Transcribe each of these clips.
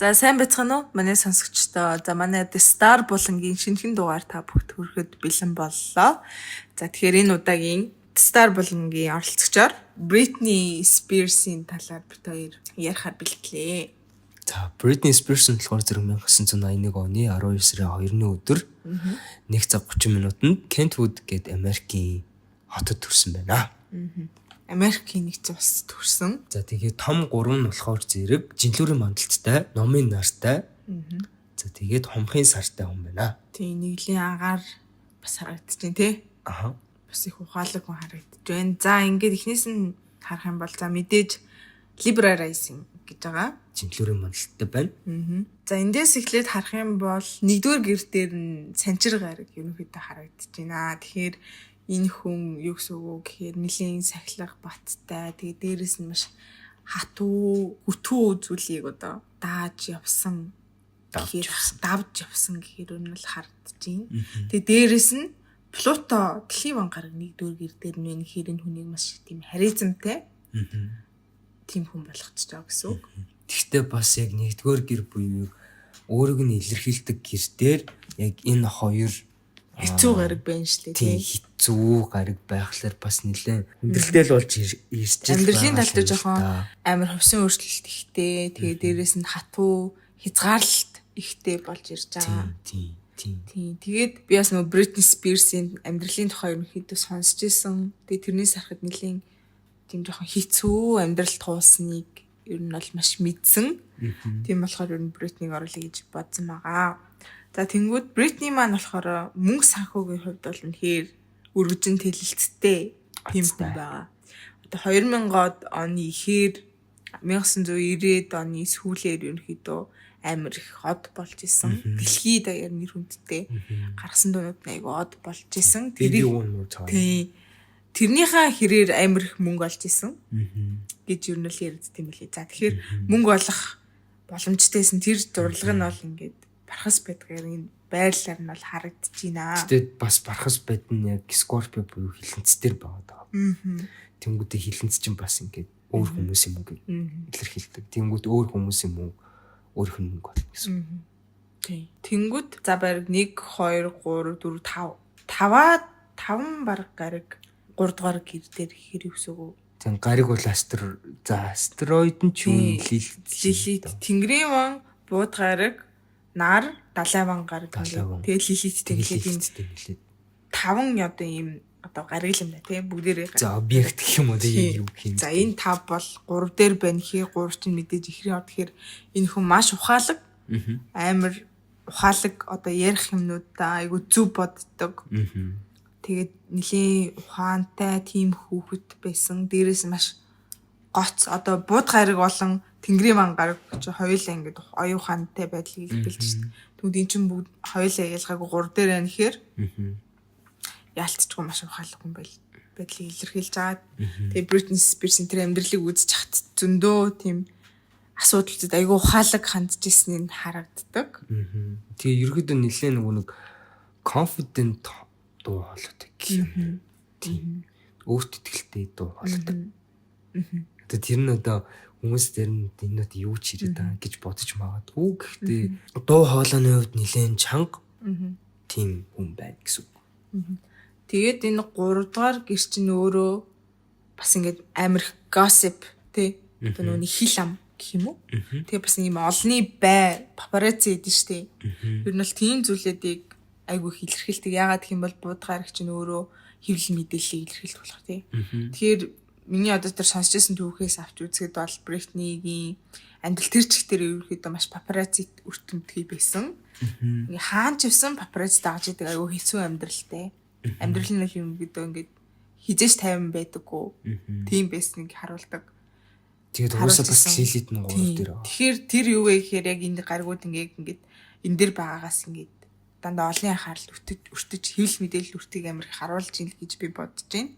За, сайн байцгаана уу? Манай сонсогчдоо. За, манай The Star булангийн шинэхэн дугаар та бүгд хүрэхэд бэлэн боллоо. За, тэгэхээр энэ удаагийн The Star булангийн оролцогчоор Britney Spears-ийн талаар бид хоёр ярихаар бэлтлээ. За, Britney Spears нь болохоор зэрэг 1981 оны 12 сарын 2-ны өдөр 1 цаг 30 минутанд Kentwood гээд Америкийн хотод төрсэн байна. Америкийн нэгдсэн улсад төрсэн. За, тэгээд том гурван нь болохоор зэрэг жинлүүрийн мандалттай, номын нартай. За, тэгээд хумхын сартай хүн байна. Тийм, нэглийн агаар бас харагдаж байна, тий. Аха. Бас их ухаалаг хүн харагдаж байна. За, ингээд эхнээс нь харах юм бол, за, мэдээж Libra Rising гэж байгаа. Жинлүүрийн мандалттай байна. За, эндээс эхлээд харах юм бол нэгдүгээр гэр дээр нь санчир гараг ерөнхийдөө харагдаж байна. Тэгэхээр энэ хүн юу гэсэн үг вэ гэхээр нэлийн сахилга баттай. Тэгээ дээрэс нь маш хатуу, хүтүү зүйлийг одоо дааж явсан давж гэхээр давж явсан гэхээр энэ бол харагдаж байна. Тэгээ дээрэс нь Плуто дэлхийн ван гараг нэгдүгээр гэр дээр нь байна гэхээр энэ хүнийг маш тийм харизмтай тийм хүн болгочихж байгаа гэсэн үг. Гэхдээ бас яг нэгдүгээр гэр буюу өөрийг нь илэрхийлдэг гэр дээр яг энэ хоёр хэцүү гараг байна шүү дээ, тийм, хэцүү гараг байхлаар бас нэлээд хүндрэлтэй л болж ирж л Амьдралын байгаа тал дээр юм л жоохон да. амар хувьсын өөрчлөлт ихтэй. Тэгээ дээрэс нь хатуу хязгаарлалт ихтэй болж ирж байгаа. Тийм тийм. Тийм. Тэгээд би бас нөгөө Britney Spears-ийн амьдралын тухай ерөнхийдөө сонсч ирсэн. Тэгээ тэрнээс харахад нэлийн тийм жоохон хэцүү амьдрал туулсныг ер нь бол маш мэдсэн. Тийм болохоор ер нь Britney-г оруулъя гэж бодсон байгаа. За, тэнгүүд Britney маань болохоор мөнгө санхүүгийн хувьд бол үнэхээр өргөжин тэлэлцтэй тийм хүн Азтай. байгаа. Одоо 2000-ад оны ихээр, 1990-ад оны сүүлээр ерөнхийдөө амар их од болж исэн. Дэлхийд даяар нэр хүндтэй гаргасан дуунууд нь айгу од болж исэн. Baby Тэрийг One More Time. Тийм. Тэрнийхээ хэрээр амар их мөнгө олж исэн гэж ер нь л яригдсан юм лээ. За, тэгэхээр мөнгө олох боломжтойсэн тэр зурлага нь бол ингээд бархас байдгаар, энэ байрлалаар нь бол харагдаж байна. Гэтэ бас бархас байд нь яг Scorpio буюу хилэнц дээр байгаа даа. Тэнгүүдээ хилэнц чинь бас ингээд өөр хүмүүсийн мөнгө илэрхийлдэг. Тэнгүүд өөр хүмүүсийн мөнгө, өөрөх нь мөнгө болно гэсэн. Тийм. Тэнгүүд за бараг 1 2 3 4 5 5 5 бараг гараг 3 дугаар гэр дээр хэр өсөөгөө. Тэгэн гариг бол астр за астероид нь ч юу, Лилит. Лилит, Тэнгэрийн ван, бууд гараг, нар, далай ван гараг. Далай ван. Тэгээд Лилиттэй Тэгээд ингээд ийм Лилиттэй нэлээд. Таван одоо ийм одоо гараг юм да, тийм, бүгдээрээ гараг. За, объект гэх юм уу, тийм, юу гэх юм. За, энэ тав бол 3 дээр байна хээ, 3 чинь мэдээж ихрийн хор, тэгэхээр энэ хүн маш ухаалаг, амар ухаалаг, одоо ярих юмнуудаа айгу зөв боддог. Тэгээд нэлийн ухаантай тийм хүүхэд байсан. Дээрээс нь маш гоц, одоо бууд гараг болон тэнгэрийн ман гараг чи хоёулаа ингээд оюун ухаантай байдлыг илэрхийлж шин. Тэгвэл эн чинь бүгд хоёулаа ялгаагүй 3 дээр байна гэхээр яалтчгүй маш ухаалаг хүн байдлыг илэрхийлж байгаа. Тэгээ Britney Spears-ийн тэр амьдралыг үзэж хат зөндөө тийм асуудалд айгүй ухаалаг хандж ирснийг харагддаг. Тэгээ ерөөдөө нэлээд нөгөө нэг confident дуу хоолойтой гэх юм. Тийм. Өөрт итгэлтэй дуу хоолойтой. Одоо тэр нь одоо хүмүүс зарим энэ нь юу ч ирээд байгаа гэж бодож магадгүй. Гэхдээ дуу хоолойны хувьд нэлээд чанга тийм хүн байна гэсэн үг. Тэгээд энэ 3 дугаар гэр чинь өөрөө бас ингээд амар их gossip, тий. Одоо нөгөө хил ам гэх юм уу? Тэгээ бас ийм олонний бай, папарацци гэдэг штэ. Ер нь бол тийм зүйлүүдийг айгүй их илэрхийлдэг. Яагаад гэх юм бол бууд гараг чинь өөрөө хэвлэл мэдээллийг илэрхийлэх болохоор, тий. Тэгэхээр миний одоо тэр сонсч байсан түүхээс авч үзэхэд бол Britney-гийн амьдрал тэр чигтэр ерөнхийдөө маш папарацци өртөмтгий байсан. Ингээ хаан ч явсан папарацци дагаж идэг, айгүй хэцүү амьдралтай. Амьдрал нь л юм гэдэг ингээд хизээч тайван байдаггүй. Тийм байсныг харуулдаг. Тэгээд уусаа бас харуулж Лилит нь 3 дээр байгаа. Тэгэхээр тэр юу вэ гэхээр яг энэ гаргууд ингээд энэ дэр байгаагаас ингээд дандаа олонний анхаарал өртөж өртөж хэвлэл мэдээлэл өртгийг амар их харуулж ийн л гэж би бодож байна.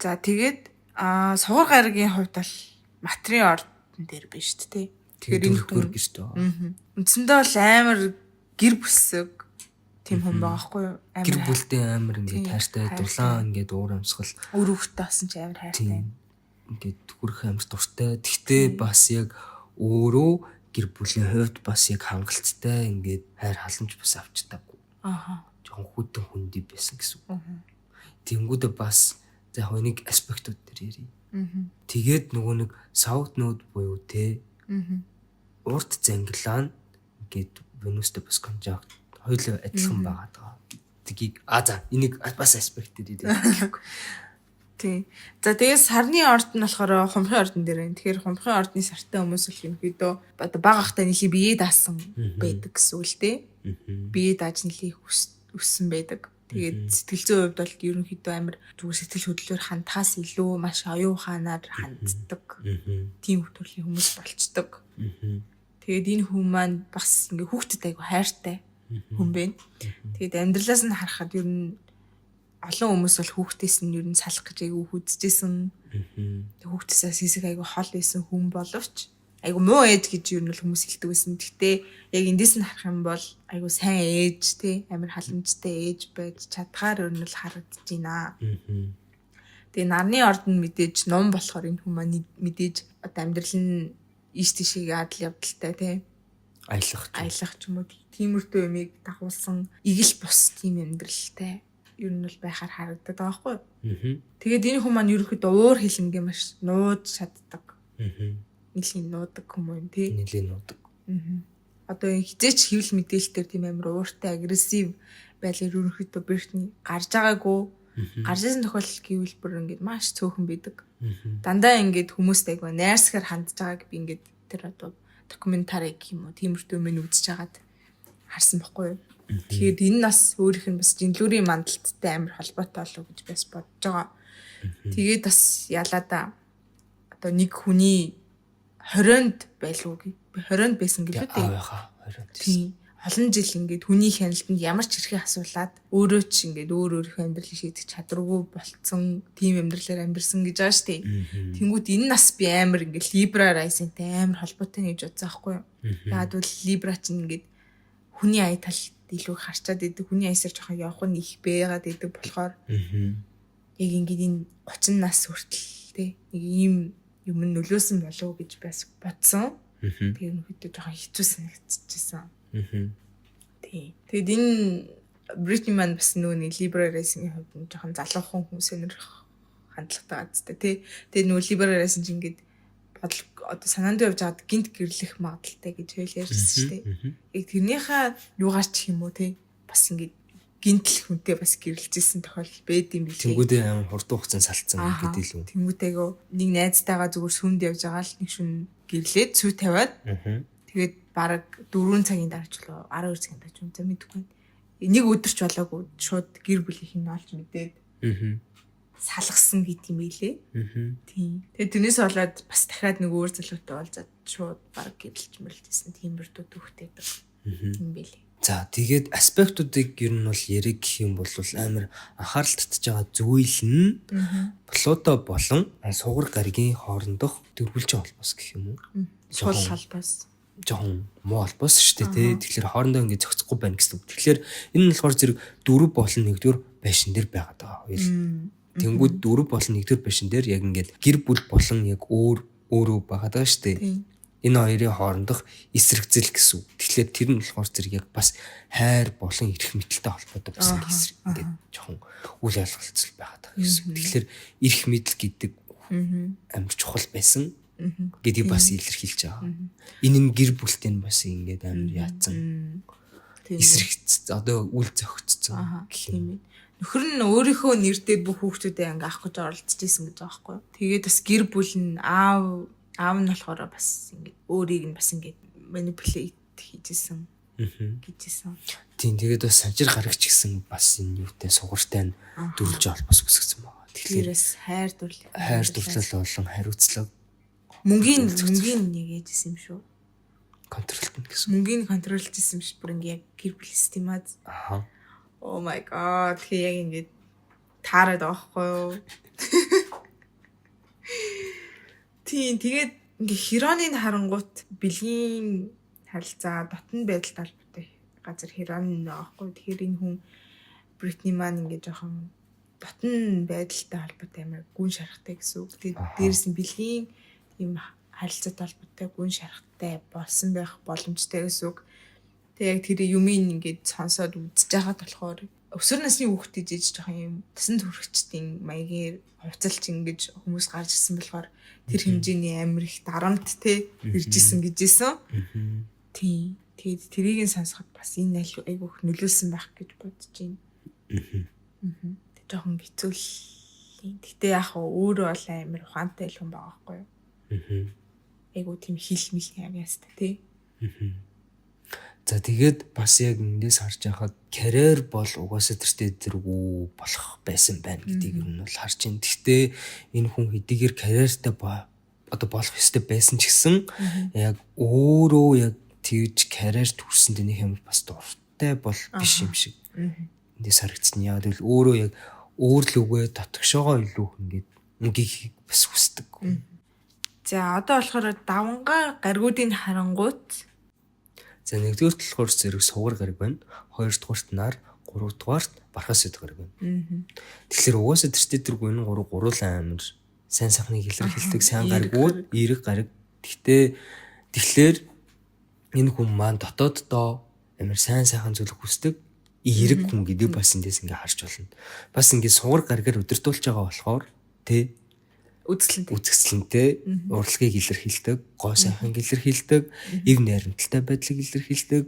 За, тэгээд сугар гарагийн хувьд бол матрийн ордон дээр байна шүү дээ. Тэгэхээр энэ дөрөвдүгээр гэрт байгаа. Үндсэндээ бол амар гэр бүлсэг тийм хүн байгаа байхгүй юу? Амар Гэр бүлдээ амар ингээд Тийм, хайртай, хайртай. дулаан ингээд уур амьсгал үр хөвгтөө болсон ч амар хайртай. Тийм, ингээд хүрэх амар дуртай. Тэгтээ бас яг өөрөө Гэр бүлийн хувьд бас яг хангалттай ингээд хайр халамж бас авч чадаагүй. Аха. Жохон хүйтэн хүндий байсан гэсэн үг. Тэнгүүдээ бас за яг нэг аспектууд дээр ярив. Тэгээд нөгөө нэг South Node буюу те урт зангилаа нь ингээд Венустэй бас конжункт хоёулаа адилхан байгаа даа. Тгийг а за энийг бас аспект дээр ярив. Тий. За тэгээд сарны орд нь болохоор хумхын ордон дээр байна. Тэгэхээр хумхын ордны сартай хүмүүс л ерөнхийдөө одоо бага ахтай нэлийн бие даасан байдаг гэсэн үг л дээ. Бие дааж нэлийн өссөн байдаг. Тэгээд сэтгэл зүйн хувьд бол ерөнхийдөө амар зүгээр сэтгэл хөдлөлөөр хандхаас илүү маш оюун ухаанаар ханддаг. Тийм төрлийн хүмүүс болчдөг. Тэгээд энэ хүн маань бас ингээ хүүхдэд айгу хайртай хүн байна. Тэгээд амьдралаас нь харахад ер нь олон хүмүүс бол хүүхдээс нь ер нь салах гэж айгу хүзэжсэн. Хүүхдээсээ хэсэг айгу хол байсан хүн боловч айгу муу ээж гэж ер нь бол хүмүүс хэлдэг байсан. Гэхдээ яг эндээс нь харах юм бол айгу сайн ээж тий амар халамжтай ээж байж чадхаар ер нь бол харагдаж байна. Тэгээ нарны орд нь мэдээж ном болохоор энэ хүн маань мэдээж одоо амьдрал нь ийш тийшээ адал явдалтай тий аялах ч юм уу тиймэрхүү юмыг дагуулсан игэл бус тийм амьдралтай ер нь бол байхаар харагдаад байгаа байхгүй юу. Тэгээд энэ хүн маань ерөнхийдөө уур хилэнгээ маш нууж чаддаг. Нэлийн нуудаг хүмүүс юм тий. Нэлийн нуудаг. Одоо хизээч хэвлэл мэдээлэлтэр тийм амар ууртай агрессив байдлаар ерөнхийдөө Бритни гарч байгаагүй. Гарч ирсэн тохиолдол гэвэл бүр ингээд маш цөөхөн байдаг. Дандаа ингээд хүмүүст айгүй найрсгаар хандж байгааг би ингээд тэр одоо докюментари гэх юм уу тиймэрхүү юм үзэж хагаад харсан байхгүй юу. Тэгэхээр энэ нас өөрийнх нь бас жинлүүрийн мандалттай амар холбоотой болов гэж бас бодож байгаа. Тэгээд бас ялаада одоо нэг хүний 20-нд байлгүй 20-нд байсан гэлээ дээ. 20-нд. Тийм. Олон жил ингээд хүний хяналтанд ямар ч хэрхэн асуулаад өөрөө ч ингээд өөр өөрийнхөө амьдралыг шийдэх чадваргүй болцсон тийм амьдралаар амьдарсан гэж байгаа шүү дээ. Тэнгүүд энэ нас би амар ингээд Libra Rising-тэй амар холбоотой гэж бодсон байхгүй юу. Яагаад гэвэл Libra чинь ингээд хүний ая талд илүү харчаад идэг, хүний аясаар жоохон явах нь их байгаад идэг болохоор яг ингээд энэ 30 нас хүртэл тий нэг ийм юм нөлөөсөн болов уу гэж бас бодсон. Тэгээ нөхөдөө жоохон хэцүү санагдчихсан. Тийм. Тэгээд энэ Бритни маань бас нөгөө нэг Libra Rising-ийн хувьд нь жоохон залуухан хүмүүс сонирхох хандлагатай газтай тий. Тэгээд нөгөө Libra Rising чинь ингээд бодол одоо санаанд явж байгаад гинт гэрлэх магадaltaй гэж хэл ярьсан шүү дээ. Яг тэрнийхээ юугаар ч юм уу тий бас ингээд гинтл хүнтэй бас гэрэлжсэн тохиолдол байд юм билээ. Тэнгүүдээ амар хурдан хугацаанд салцсан гэдэг илүү. Тэнгүүтэйгөө нэг найзтайгаа зүгээр сүмд явж байгаа л нэг шүн гэрлээд сүй тавиад тэгээд бараг 4 цагийн дараа ч лөө 12 цагийн дараа ч юм за мэдэхгүй. Нэг өдөр ч болоогүй шууд гэр бүлийнх нь олж мэдээд салгасан гэдэг юм билээ. Тийм. Тэгээд тэрнээс болоод бас дахиад нэг өөр залуутай уулзаад шууд бараг гэрэлж мөрлөжсэн тиймэрхүү түүхтэй байдаг юм билээ. За тэгээд аспектуудыг ер нь бол яриг гэх юм бол амар анхаарал татж байгаа зүйл нь Плуто болон сугар гаригийн хоорондох дөрвөлжин холбоос гэх юм уу? Сул холбоос. Жохон муу холбоос шүү дээ тий. Тэгэхээр хоорондоо ингэ зохицохгүй байна гэсэн үг. Тэгэхээр энэ нь болохоор зэрэг 4 болон 1-р байшин дээр байгаад байгаа хоёул. Тэнгүүд 4 болон 1-р байшин дээр яг ингээд гэр бүл болон яг өөр өөрөө байгаад байгаа шүү дээ. Энэ хоёрын хоорондох эсрэгцэл гэсэн үг. Тэгэхээр тэр нь болохоор зэрэг яг бас хайр болон эрх мэдэлтэй холбоотой бас ингэ эсрэг ингээд жоохон үл ойлголцол байгаад байгаа гэсэн үг. Тэгэхээр эрх мэдэл гэдэг амар чухал байсан гэдгийг бас илэрхийлж байгаа. Энэ нь гэр бүлтэй нь бас ингээд амар яатсан. Эсрэгц одоо үл зохицсон гэх юм. Нөхөр нь өөрийнхөө нэр дээр бүх хүүхдүүдээ ингээ авах гэж оролдож исэн гэж байгаа байхгүй юу. Тэгээд бас гэр бүл нь аав нь болохоор бас ингээд өөрийг нь бас ингээд manipulate хийжсэн гэжсэн. Тийм тэгээд бас санжир гарагч гэсэн бас энэ юутай сугартай нь дөрвөлжин холбоос үүсгэсэн байгаа. Тэгэхээр хайр дурлал хайр дурлал болон хариуцлага мөнгөний нэг ээжсэн юм шүү. Контролт гэсэн. Мөнгөний контролж исэн юм шиг бүр ингээд яг гэр бүл системад. Аа. Oh my god. Тэгэхээр яг ингээд таарад байгаа байхгүй юу? Тийм тэгээд ингээ Хироныг харангуут бэлгийн харилцаа дотн байдалтай холбоотой газар Хирон байгаа байхгүй. Тэгэхээр энэ хүн Бритни маань ингээ жоохон дотн байдалтай холбоотой амар гүн шарахтай гэсэн үг. Тэгээд дээрэс нь бэлгийн тийм харилцаатай холбоотой гүн шарахтай болсон байх боломжтой гэсэн үг. Тэгээ яг тэр юмыг ингээд сонсоод үзэж байхад болохоор өсвөр насны хүүхдээ жиж жоохон юм тасан төрөгчдийн маягаар хувцалж ингэж хүмүүс гарч ирсэн болохоор тэр хэмжээний амар их дарамт те ирж исэн гэж исэн. Тийм. Тэгээд тэрийг нь сонсоход бас энэ айгүйх нөлөөлсөн байх гэж бодож байна. Тэг жоохон хэцүү л. Гэтэ яг өөрөө бол амар ухаантай л хүн байгаа байхгүй юу? Айгуу тийм хил мил юм яста тий. За тэгээд бас яг эндээс харж байхад карьер бол угаасаа тэртээ тэргүй болох байсан байна гэдгийг ер нь бол харж байна. Гэхдээ энэ хүн хэдийгээр карьертай одоо болох ёстой байсан ч гэсэн яг өөрөө яг тэгж карьерт хүрсэн тэний юм бас дуртай бол биш юм шиг. Эндээс харагдсан. Яг тэгвэл өөрөө яг өөр лүгээ дотгошоогоо илүү ингээд мөнгийг бас хүсдэг. За одоо болохоор давангаа гаргуудын харангуут. За нэгдүгээрт болохоор зэрэг сугар гараг байна. Хоёрдугаарт нар, гуравдугаарт бархаас өд гараг байна. Тэгэхээр угаасаа тэртээ тэргүй энэ гурав гуруулан амар сайн сайхныг илэрхийлдэг сайн гаргууд, эерэг гараг. Гэхдээ тэгэхээр энэ хүн маань дотооддоо амар сайн сайхан зүйлийг хүсдэг эерэг хүн гэдэг бас эндээс ингээ харж болно. Бас ингээ сугар гарагаар удирдуулж байгаа болохоор тэ үзэсгэлэнтэй урлагийг илэрхийлдэг, гоо сайханг илэрхийлдэг, эв найрамдалтай байдлыг илэрхийлдэг.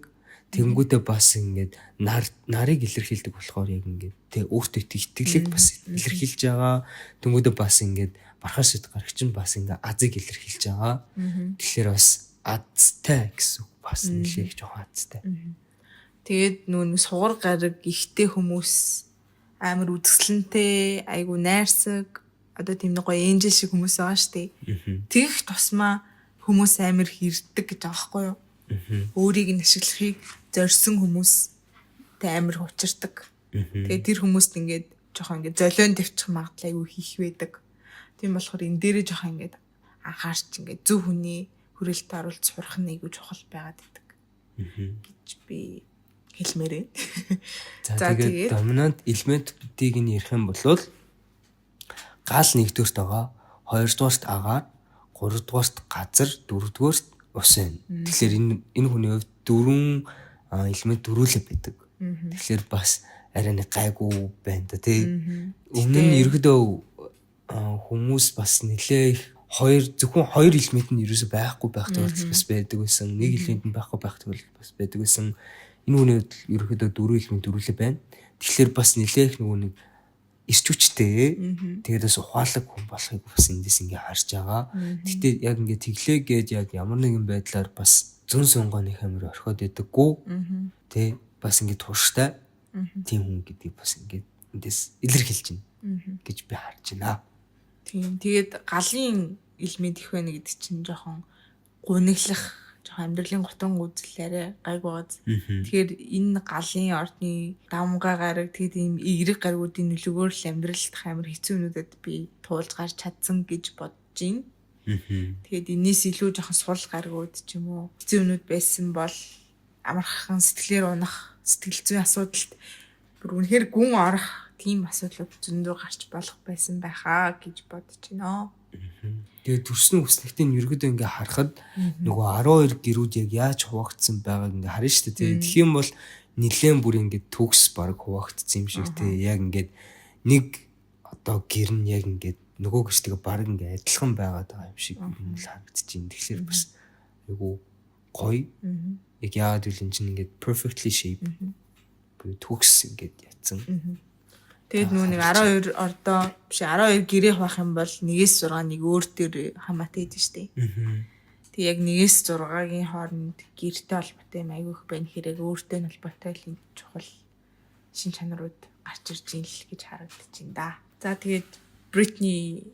Тэнгүүдээ бас ингээд нарыг илэрхийлдэг болохоор яг ингээд тэ өөртөө итгэлийг бас илэрхийлж байгаа. Тэнгүүдээ бас ингээд бархаас өд гарагч нь бас ингээд азыг илэрхийлж байгаа. Тэгэхээр бас азтай гэсэн үг бас нэлээх жоохон азтай. Тэгээд нүүн сугар гараг ихтэй хүмүүс амар үзэсгэлэнтэй, айгу найрсаг, одоо тийм нэг гоё энжел шиг хүмүүс байгаа шүү дээ. Тэгэх тусмаа хүмүүс амар хэрдэг гэж байгаа байхгүй юу? Өөрийг нь ашиглахыг зорьсон хүмүүстэй амар учирдаг. Тэгээд тэр хүмүүст ингээд жоохон ингээд золион тавьчих магадлал айгүй хийх байдаг. Тийм болохоор энэ дээрээ жоохон ингээд анхаарч ингээд зөв хүний хүрээлэлд оруулж сурах нь айгүй чухал байгаад байдаг гэж би хэлмээр байна. За тэгээд доминант элементүүдийг нь ярих юм бол гал нэгдүгээрт байгаа, хоёрдугаарт агаар, гуравдугаарт газар, дөрөвдүгээрт ус байна. Тэгэхээр энэ хүний хувьд дөрвөн элемент дөрүүлэг байдаг. Тэгэхээр бас арай нэг гайгүй байна да тий. Өмнө нь ерөөдөө хүмүүс бас нэлээ их зөвхөн хоёр элемент нь ерөөсөй байхгүй байх тохиолдол бас байдаг байсан. Нэг элемент нь байхгүй байх тохиолдол бас байдаг байсан. Энэ хүний хувьд ерөөдөө дөрвөн элемент дөрүүлэг байна. Тэгэхээр бас нэлээ их нөгөө нэг ирч хүчтэй. Тэгээд бас ухаалаг хүн болохыг бас эндээс ингээ харж байгаа. Гэхдээ яг ингээ тэглээ гээд яг ямар нэгэн байдлаар бас зүүн сунгооны хамир орхиод байдаггүй. Тэ бас ингээ тууштай. Тийм хүн гэдгийг бас ингээ эндээс илэрхийлж байна гэж би харж байна. Тийм. Тэгээд галын элемент их байна гэдэг чинь жоохон гуниглах, жоохон амьдралын гутан үзэл арай гайг байгааз. Тэгэхээр энэ галын ордны давмгай гараг, тэгээд ийм эерэг гаргуудын нөлөөгөөр л амьдралд амар хэцүү юмнуудад би туулж гарч чадсан гэж бодож байна. Тэгээд энэс илүү жоохон сул гаргууд ч юм уу хэцүү юмнууд байсан бол амархан сэтгэлээр унах, сэтгэл зүйн асуудалд бүр үнэхээр гүн орох тийм асуудлууд зөндөө гарч болох байсан байхаа гэж бодож байна. Тэгээд төрсөн хүснэгтийн ерөөдөө ингээ харахад нөгөө 12 гэрүүд яг яаж хуваагдсан байгааг ингээ харна шүү дээ. Тэгэх юм бол нилээн бүр ингээ төгс баг хуваагдсан юм шиг тий. Яг ингээд нэг одоо гэр нь яг ингээд нөгөө гэртэйгээ баг ингээ адилхан байгаад байгаа юм шиг юм л харагдаж байна. Тэгэхээр бас айгу гоё. Яг яагаад гэвэл энэ чинь ингээд perfectly shaped буюу төгс ингээд ятсан. Тэгээд нүү нэг 12 ордоо биш 12 гэрээ хуваах юм бол 1-ээс 6 нэг өөр төр хамаатай байдаг шүү дээ. Тэг яг 1-ээс 6-гийн хооронд гэртэй холбоотой юм айгүй их байна хэрэг өөртөө нь холбоотой л энэ чухал шин чанарууд гарч ирж ийн л гэж харагдаж байна да. За тэгээд Britney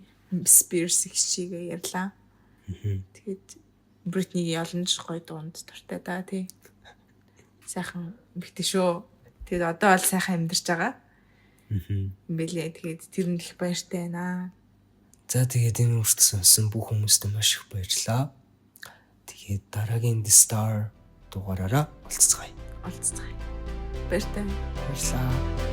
Spears гişигээ ярьлаа. Тэгээд Britney-гийн олон ч гоё дуунд дуртай да тий. Сайхан эмэгтэй шүү. Тэгээд одоо бол сайхан амьдарч байгаа. Юм бэлээ. Тэгээд тэрэнд их баяртай байна. За тэгээд энэ үргэлж сонсон бүх хүмүүстээ маш их баярлалаа. Тэгээд дараагийн The Star дугаараараа уулзцгаая. Уулзцгаая. Баяртай. Баярлалаа.